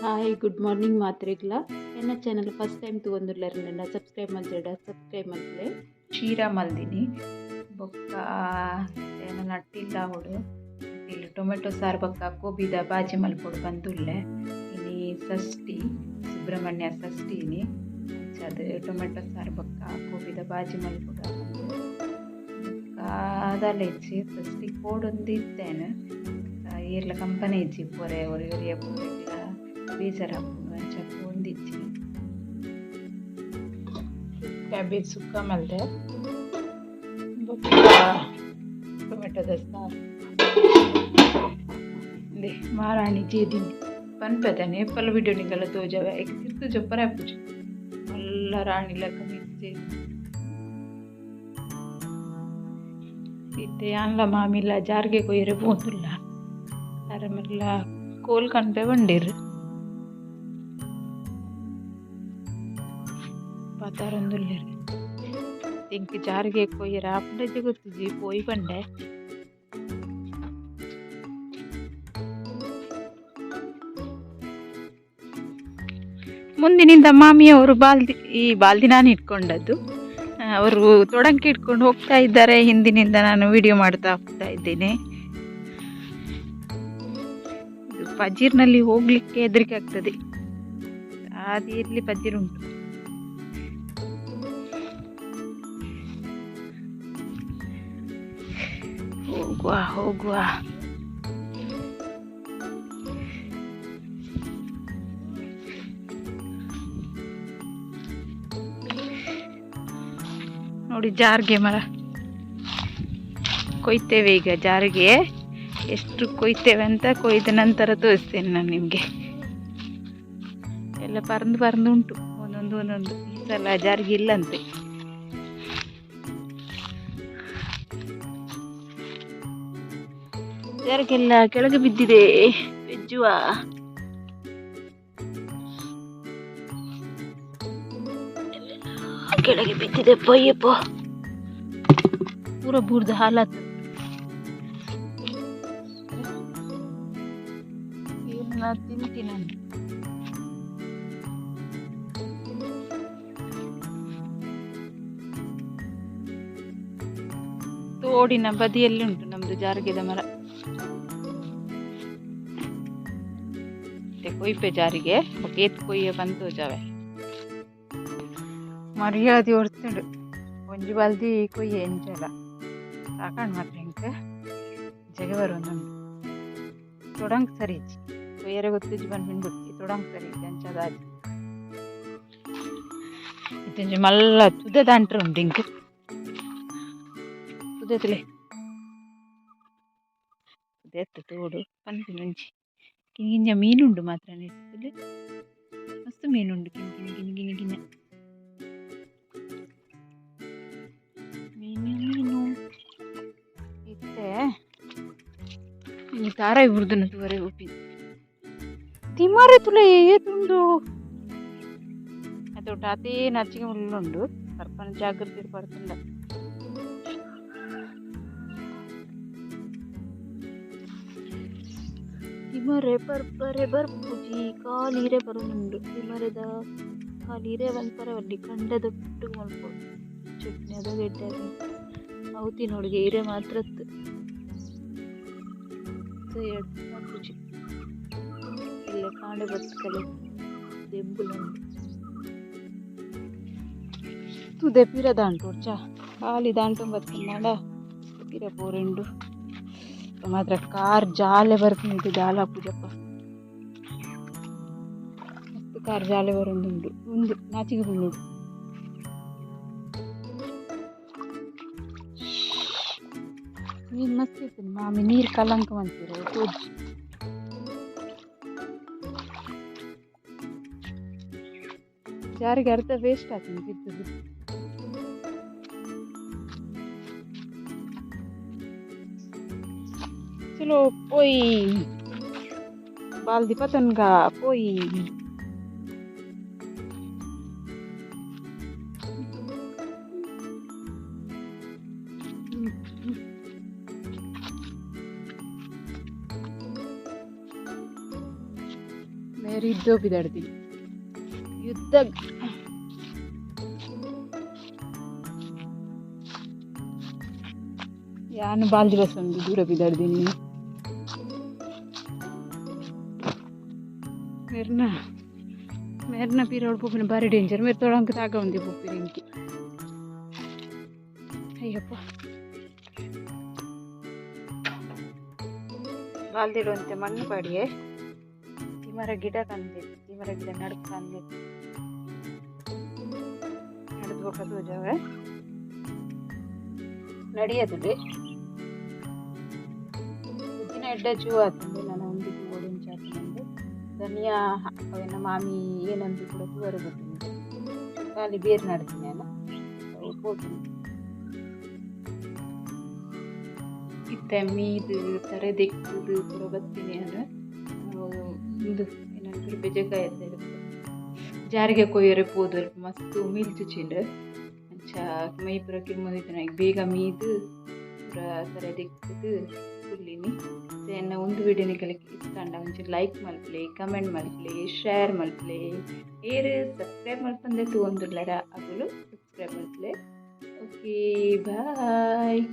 Hi, good morning ಮಾತ್ರೆಗ್ಲ. ಎನ್ನ channel first time ತೂವೊಂದುಲ್ಲೆರ್ ಸಬ್ಸ್ಕ್ರೈಬ್ ಮಲ್ಜೆರ್ಡ ಸಬ್ಸ್ಕ್ರೈಬ್ ಮಲ್ಪುಲೆ. ಶೀರಾ ಮಲ್ದಿನಿ ಬೊಕ್ಕ ಏನ ಅಟ್ಟಿಲ್ ಆವೊಡು. ಅಟ್ಟಿಲ್ ಟೊಮೆಟೊ ಸಾರು ಬೊಕ್ಕ ಗೋಬಿದ ಬಾಜಿ ಮಲ್ಪೊಡು ಪಂದುಲ್ಲೆ. ಇನಿ ಷಷ್ಠಿ, ಸುಬ್ರಹ್ಮಣ್ಯ ಷಷ್ಠಿ ಇನಿ. ಅಂಚಾದ್ ಟೊಮೆಟೊ ಸಾರು ಬೊಕ್ಕ ಗೋಬಿದ ಬಾಜಿ ಮಲ್ಪೊಡು ಬೊಕ್ಕ ದಾಲ ಇಜ್ಜಿ. ಷಷ್ಠಿ ಪೋಡೊಂದು ಇತ್ತೇನೆ, ಏರ್ಲ ಕಂಪನಿ ಇಜ್ಜಿ, ಪೊರೆ ಒರಿ ಒರಿಯ ಪೋರೆಗ್ಲ ಬೇಜಾರಾಪುಂಡು, ಅಂಚ ಪೋಂದಿಜ್ಜಿ. ಕ್ಯಾಬೇಜ್ ಸುಕ್ಕ ಮಲ್ದೆ ಬೊಕ್ಕ ಟೊಮೆಟೊದ ಸಾರು. ಇಂದೆ ಮಾರಾಣಿ ಜೇದಿನಿ ಪನ್ಪೆದಾನೆ ಏಪಲ ವಿಡಿಯೋ ನಿಗಲ ತೋಜಾವೆ ಐಕ್ ತಿರ್ತ್ ಜಪ್ಪರೆ ಆಪುಜಿ. ಮಲ್ಲ ರಾಣಿ ಲೆಕ್ಕ ಮಿತ್ತ್ ಜೇದಿನಿ. ಇತ್ತೆ ಯಾನ್ಲ ಮಾಮಿಲ ಜಾರ್ಗೆ ಕೊಯ್ಯರೆ ಪೋತುಲ್ಲ. ಅರೆ ಮಲ್ಲ ಕೋಲ್ ಕನ್ಪೆ ಪಂಡೆರ್. ಪಾತಾರೊಂದುಲ್ಲೆರ್. ಎಂಕ್ ಜಾರಿಗೆ ಕೊಯ್ಯರೆ ಆಪುಂಡ ಗೊತ್ತುಜಿ, ಪೋಯಿ ಪಂಡೆ. ಮುಂದಿನಿಂದ ಮಾಮಿಯವರು ಬಾಲ್ದಿ, ಈ ಬಾಲ್ದಿ ನಾನು ಇಟ್ಕೊಂಡದ್ದು, ಅವರು ತೊಡಂಕಿ ಇಟ್ಕೊಂಡು ಹೋಗ್ತಾ ಇದ್ದಾರೆ. ಹಿಂದಿನಿಂದ ನಾನು ವಿಡಿಯೋ ಮಾಡ್ತಾ ಹೋಗ್ತಾ ಇದ್ದೇನೆ. ಇದು ಪಜೀರ್ನಲ್ಲಿ ಹೋಗ್ಲಿಕ್ಕೆ ಹೆದರಿಕೆ ಆಗ್ತದೆ. ಹಾದಿಯಲ್ಲಿ ಪಜೀರ್ ಉಂಟು. ಹೋಗುವ ಹೋಗುವ. ನೋಡಿ ಜಾರಿಗೆ ಮರ ಕೊಯ್ತೇವೆ ಈಗ. ಜಾರಿಗೆ ಎಷ್ಟು ಕೊಯ್ತೇವೆ ಅಂತ ಕೊಯ್ದ ನಂತರ ತೋರಿಸ್ತೇನೆ ನಾನು ನಿಮಗೆ. ಎಲ್ಲ ಪರಂದು ಪರಂದು ಉಂಟು, ಒಂದೊಂದು ಒಂದೊಂದು. ಈ ಸಲ ಜಾರಿಗೆ ಇಲ್ಲಂತೆ. ಜಾರಿಗೆಲ್ಲ ಕೆಳಗೆ ಬಿದ್ದಿದೆ. ಪೆಜ್ಜುವ ಕೆಳಗೆ ಬಿದ್ದಿದೆ. ಪಯ್ಯಪ್ಪ, ಪೂರ ಬೂರ್ದ ಹಾಲಾತು. ಏನ ತಿಂತಿ ನಾನು. ತೋಡಿನ ಬದಿಯಲ್ಲಿ ಉಂಟು ನಮ್ದು ಜಾರಿಗೆದ ಮರ. ಕೊಯ್ಪೆ ಜಾರಿಗೆ ಬೊಕ್ಕ ಏತ್ ಕೊಯ್ಯ ಬಂತು ಜಾವೆ ಮರ್ಯಾದೆ ಒರ್ತುಂಡು. ಒಂಜಿ ಬಾಲ್ದಿ ಕೊಯ್ಯ ಎಂಚಲ ಸಾಕಾಣ್ ಮಾತ್ರ. ಎಂಕ್ ಜಗೆ ಬರೊಂದುಂಡು. ತೊಡಂಕ್ ಸರಿ ಇಜ್ಜಿ, ಕೊಯ್ಯರೆ ಗೊತ್ತಿಜ್ಜಿ ಪನ್ಪಿನ ಗೊತ್ತಿ. ತೊಡಂಕ್ ಸರಿ ಇಜ್ಜಿ, ಅಂಚಾದಾಜಿ. ಇತ್ತೊಂಜಿ ಮಲ್ಲ ತುದೆ ದಾಂಟ್ರೆ ಉಂಡು ಇಂಕ್. ತುದೆ ತುಲೆ ತುದೆ ಎತ್ತು ತೋಡು ಪನ್ಪಿನ ಒಂಜಿ ಕಿಂಜ ಮೀನುಂಡು ಮಾತ್ರ. ನೆಟ್ಟುಲೆ ಮಸ್ತ್ ಮೀನುಂಡು. ಕಿನ್ ಕಿನ್ ಕಿನ್ ಕಿನ್ ಕಿನ್ನ ಮೀನು ಮೀನು. ಇತ್ತೆ ಒಂಜಿ ತಾರಾಯಿ ಬುರ್ದುನ ತೂವರೆ ಒಪ್ಪಿ. ತಿಮಾರೆ ತುಲೆ ಏತುಂಡು. ಅತೊಟ್ಟು ಅತೇ ನಚ್ಚಿಗೆ ಮುಳ್ಳುಂಡು. ಪರ್ಪನ ಜಾಗ್ರತೆ ಪರ್ತುಂಡ. ತಿಮರೆ ಪರ್ಪರೆ ಬರ್ಪುಜಿ, ಖಾಲಿ ಇರೆ ಬರೊಂದುಂಡು. ತಿಮರೆದ ಖಾಲಿ ಇರೆ ಮಲ್ಪರೆ ಬಲ್ಲಿ, ಕಂಡದೊಟ್ಟುಗು ಮಲ್ಪೊಡು. ಚಟ್ನಿ ಅದ ಎಡ್ಡೆ. ಅವು ತಿನೊಡುಗೆ, ಇರೆ ಮಾತ್ರ ಅತ್ತ್ ಎಡ್ಡೆ ಆಪುಜಿ. ಇಲ್ಲ ಕಾಂಡೆ ಬತ್ಕಲೆ ದೆಂಬುಲ ಉಂಡು. ತುದೆ ಪಿರ ದಾಂಟೊಡ್ಚ ಖಾಲಿ ದಾಂಟೊಂದು ಬತ್ತಿನಾಂಡ ಪಿರ ಪೋರೆಂಡು ಮಾತ್ರ. ಕಾರ್ ಜಾಲೆ ಬರ್ಪುಂಡು, ದಾಲ ಆಪುಜಪ್ಪ. ಮಸ್ತ್ ಕಾರ್ ಜಾಲೆ ಬರೊಂದುಂಡು. ಉಂದು ನಾಚಿಗೆ ಪುಂಡುಡು. ಮೀನು ಮಸ್ತ್ ಇತ್ತುಂಡು. ಮಾಮಿ ನೀರು ಕಲಂಕ ಮಲ್ಪೆರ್ ತೋಜಿ. ಜಾರಿಗೆ ಅರ್ಧ ವೇಸ್ಟ್ ಆತುಂಡು ಬಿತ್ತುದು. ಚಲೋ ಪೋಯಿ ಬಾಲ್ದಿ ಪತೊನ್ಗ ಪೋಯಿ. ಮೇರ್ ಯುದ್ಧೊ ಪಿದಾಡ್ದಿನಿ ಯುದ್ಧ. ಯಾನ್ ಬಾಲ್ದಿ ಬಸ್ಸೊಂದು ದೂರ ಪಿದಾಡ್ದಿನಿ. ಮೆರ್ನ ಮೆರ್ನ ಪಿರವುಡು ಪೋಪಿನ ಬಾರಿ ಡೇಂಜರ್. ಮೇರ್ ತೊಡಂಕ್ ತಾಗವಂದೆ ಪೋಪೆರ್ ಎಂಕೆ. ಅಯ್ಯಪ್ಪ, ಬಾಲ್ದಿಡ್ ಒಂತೆ ಮಣ್ಣು ಪಾಡಿಯೆ. ತಿಮರ ಗಿಡ ಕಂದಿತ್ತು, ತಿಮರ ಗಿಡ ನಡುಕು ಕಂದಿತ್ತು. ನಡುದು ಬೊಕ್ಕ ತೋಜಾವೆ ನಡಿಯದುಡೆ. ಉದ್ದಿನ ಎಡ್ಡೆ ಜೂ ಆತುಂಡು. ನಾನು ಒಂದು ತೂವೊಡು ಆತುಂಡು. ಧನಿಯಾ ಅವೆನ ಮಾಮಿ ಏನಂದು ಕೂಡ ತೂವರೆ ಗೊತ್ತುಂಡು. ಖಾಲಿ ಬೇರ್ ನಡ್ತೀನಿ ನಾನು ಅವು ಪೋತುಂಡು. ಇತ್ತೆ ಮೀದು ತರೆ ದೆಕ್ಕುದು ಪೂರ ಬತ್ತಿನಿ ಯಾನ್. ಉಂದು ಏನಂದ್ರೆ ಬೆಜೆಕಾಯಿ ಅಂತ ಜಾರಿಗೆ ಕೊಯ್ಯರೆ ಪೋದು ಅಲ್ಪ ಮಸ್ತ್ ಉಮಿಲ್ ಚುಚಿಂಡ್. ಅಂಚ ಮೈ ಪೂರ ಕಿರ್ಮೊಂದಿತ್ತಿನ ಬೇಗ ಮೀದು ಪೂರ ತರೆ ದೆಕ್ಕುದು ಕುಲ್ಲಿನಿ. ಎನ್ನ ಒಂದು ವಿಡಿಯೋ ನಿಕಲೆಗ್ ಇಷ್ಟ ಆಂಡ ಒಂಚೂರು ಲೈಕ್ ಮಲ್ಪುಲೆ, ಕಮೆಂಟ್ ಮಲ್ಪುಲೆ, ಶೇರ್ ಮಲ್ಪುಲೆ. ಏರ್ ಸಬ್ಸ್ಕ್ರೈಬ್ ಮಲ್ಪಂದೆ ತೂವೊಂದುಲ್ಲೆರ ಅಗುಲು ಸಬ್ಸ್ಕ್ರೈಬ್ ಮಲ್ಪುಲೆ. Okay, boy.